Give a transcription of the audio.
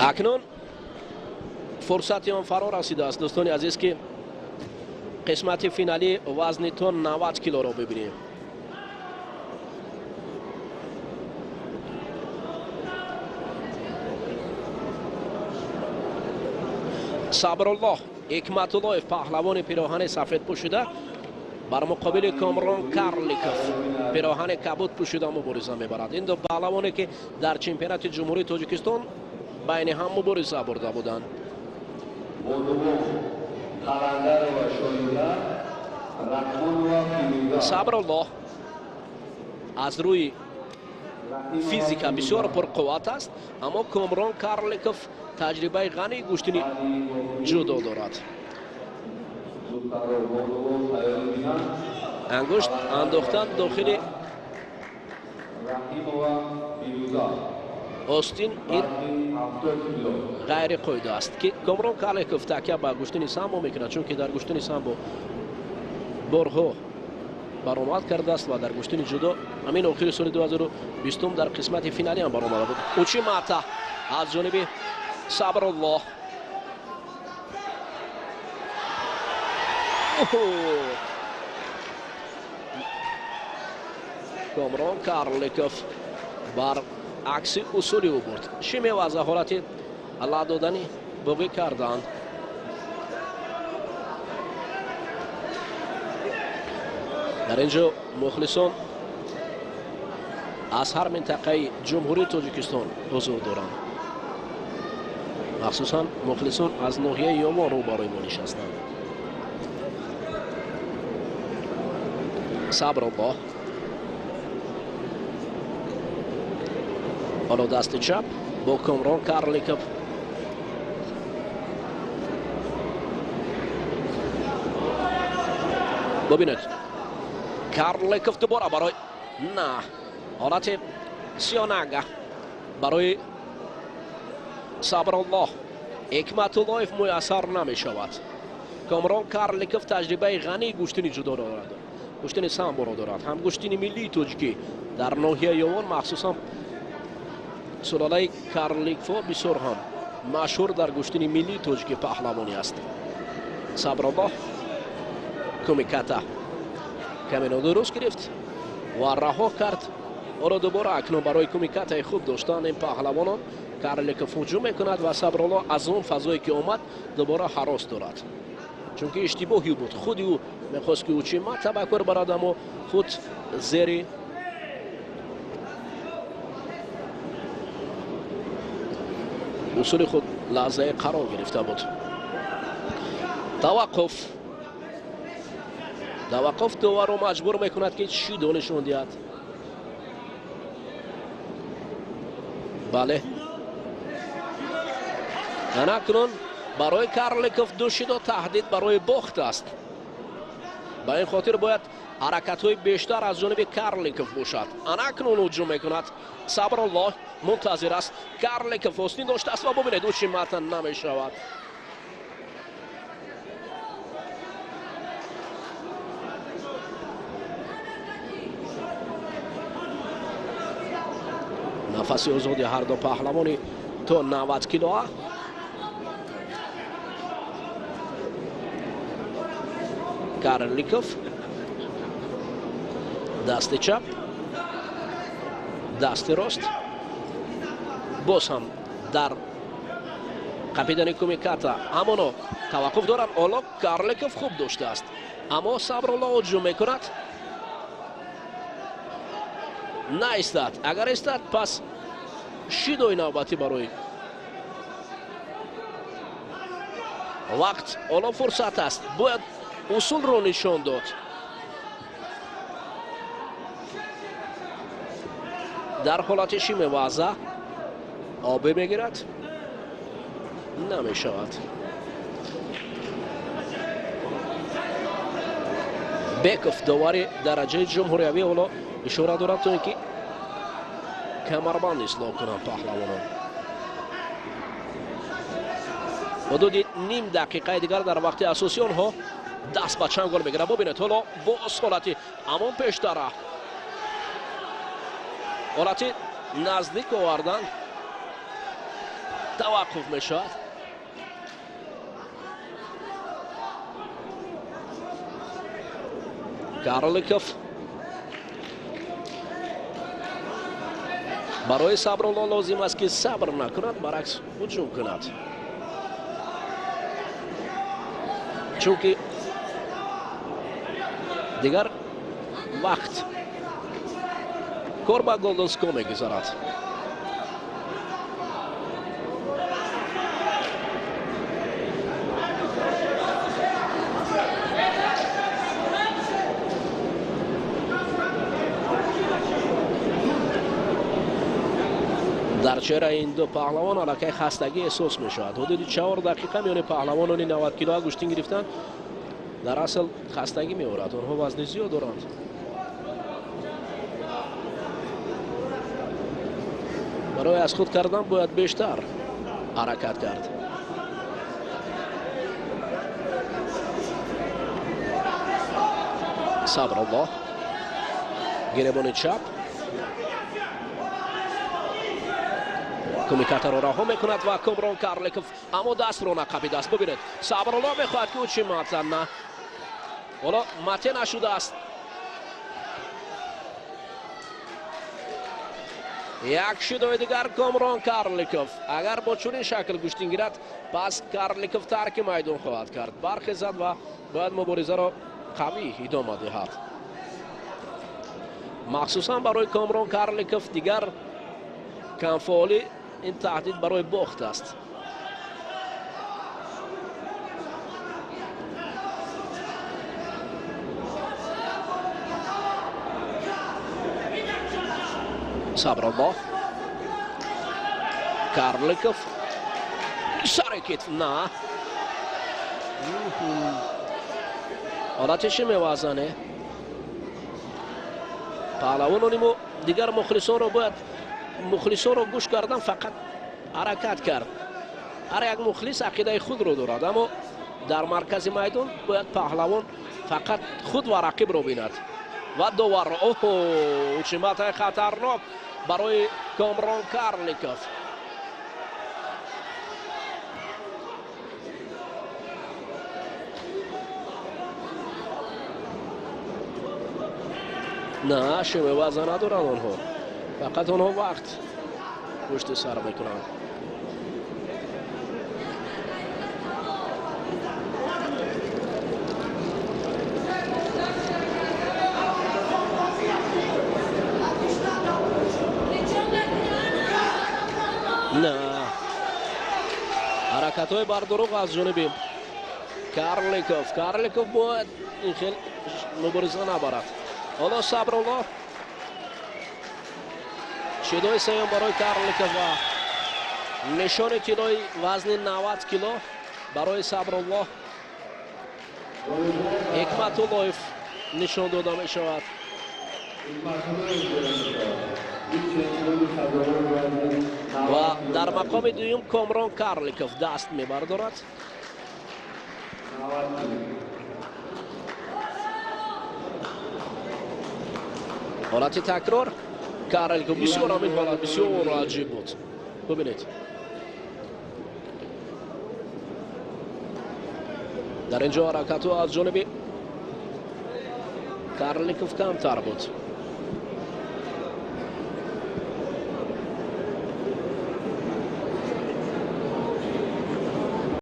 Акнун фурсати он фаро расидааст, дӯстони азиз, ки қисмати финалии вазни то 90 килоро бибинем. Сабруллоҳ Ҳикматуллоев, паҳлавони пироҳани сафед пӯшида, бар муқобили Комрон Карликов, пироҳани кабуд пӯшида, мубориза мебарад. Ин ду паҳлавоне, ки дар чемпионати Ҷумҳурии Тоҷикистон байни ҳам мубориза бурда буданд. Сабруллоҳ аз рӯи физика бисёр пурқувват аст, аммо Комрон Карликов таҷрибаи ғании гӯштини ҷудо дорад. Ангушт андохтан дохили остин ин ғайриқоида аст, ки Комрон Карликов такя ба гӯштини самбо мекунад, чунки дар гӯштини самбо борҳо баромад кардааст ва дар гӯштини ҷудо ҳамин охири соли 2020 дар қисмати финалӣ ҳам баромада буд. Учимата аз ҷониби Сабруллоҳ. Комрон Карликов бар акси усули ӯ бурд. Шимеваза ҳолати ла додани боғӣ карданд. Дар ин ҷо мухлисон аз ҳар минтақаи Ҷумҳурии Тоҷикистон ҳузур доранд. Махсусан мухлисон аз ноҳияи Ёвон рӯбарӯи мо нишастанд. Сабруллоҳ ҳоло дасти чап бо Комрон Карликов. Бубинед, Карликов дубора барои на ҳолати сиёнага барои Сабруллоҳ Ҳикматуллоев муяссар намешавад. Комрон Карликов таҷрибаи ғании гӯштини ҷудо дорад, гӯштини самборо дорад, ҳам гӯштини миллии тоҷикӣ дар ноҳияи Ёвон, махсусан сулолаи Карликов бисёр ҳам машҳур дар гӯштини миллии тоҷикӣ паҳлавонӣ аст. Сабруллоҳ кумиката каме нодуруст гирифт ва раҳо кард. Ҳоло дубора акнун барои кумикатаи хуб доштан ин паҳлавонон Карликов ҳуҷум мекунад ва Сабруллоҳ аз он фазое ки омад дубора ҳарос дорад, чунки иштибоҳи буд. Худи ӯ мехост ки учимата ба кор барад, аммо худ зери усули худ лаҳзае қарор гирифта буд. Таваққуф. Таваққуф доварро маҷбур мекунад, ки чӣ донишон диҳад. Бале, анакнун барои Карликов ду шидо таҳдид барои бохт аст. Ба ин хотир бояд ҳаракатҳои бештар аз ҷониби Карликов бошад. Анакнун ҳуҷум мекунад. Сабруллоҳ мунтазир аст. Карликов остин доштааст ва бубинед, учимата намешавад. Нафаси озоди ҳар ду паҳлавони то 90 килоа. Карликов дасти чап, дасти рост, боз ҳам дар қапидани кумиката ҳамоно таваққуф доранд. Ҳоло Карликов хуб доштааст, аммо Сабруллоҳ ҳуҷум мекунад. Наистад. Агар истад, пас шидои навбатӣ барои вақт. Ҳоло фурсат аст, бояд усулро нишон дод. Дар ҳолати шимеваза обе мегирад, намешавад. Беков, довари дараҷаи ҷумҳуриявӣ, ҳоло ишора дорад то ин ки Камарбанд ислоҳ кунанд паҳлавонон. Ҳудуди ним дақиқаи дигар дар вақти асосӣ онҳо даст ба чангол мегиранд. Бубинед, ҳоло боз ҳолати ҳамон пештара, ҳолати наздик овардан таваққуф мешавад. Карликов барои Сабрулло лозим аст, ки сабр накунад, баръакс ҳуҷум кунад, чунки дигар вақт кор ба golden score мегузарад. Дар чеҳраи ин ду паҳлавон аллакай хастагӣ эҳсос мешавад. Ҳудуди 4 дақиқа миёни паҳлавонони 90 килоа гӯштин гирифтан дар асл хастагӣ меорад. Онҳо вазни зиёд доранд. Барои аз худ кардан бояд бештар ҳаракат кард. Сабрулло гиребони чап кумикатаро раҳо мекунад ва Комрон Карликов аммо дастро нақабидааст. Бубинед, Сабрулло мехоҳад ки ӯ чӣ на, ҳоло мате нашудааст. Як шидои дигар Комрон Карликов. Агар бо чунин шакл гӯштин гирад, пас Карликов тарки майдон хоҳад кард. Бархезад ва бояд муборизаро қавӣ идома диҳад. Махсусан барои Комрон Карликов дигар камфаъолӣ ин таҳдид барои бохт аст. Сабрулло, Карликов, сари китф, на ҳолати чӣ мевазане? Паҳлавонони мо дигар мухлисонро бояд мухлисонро гӯш кардан фақат ҳаракат кард. Ҳар як мухлис ақидаи худро дорад, аммо дар маркази майдон бояд паҳлавон фақат худ ва рақибро бинад ва доварро. Оҳо, учиматаи хатарнок барои Комрон Карликов. На, шимеваза надоранд онҳо, фақат онҳо вақт пушти сар мекунанд. На, ҳаракатҳои бардуруғ аз ҷониби Карликов. Карликов бояд ин хел мубориза набарад. Ҳоло Сабрулло шидои сеюм барои Карликов ва нишони тиллои вазни 90 кило барои Сабрулло Ҳикматуллоев нишон дода мешавад. Ва дар мақоми дуюм Комрон Карликов даст мебардорад. Ҳолати такрор. Карликов бисёр ҳамин ҳолат бисёр аҷиб буд. Бубинед, дар ин ҷо ҳаракатҳо аз ҷониби Карликов камтар буд.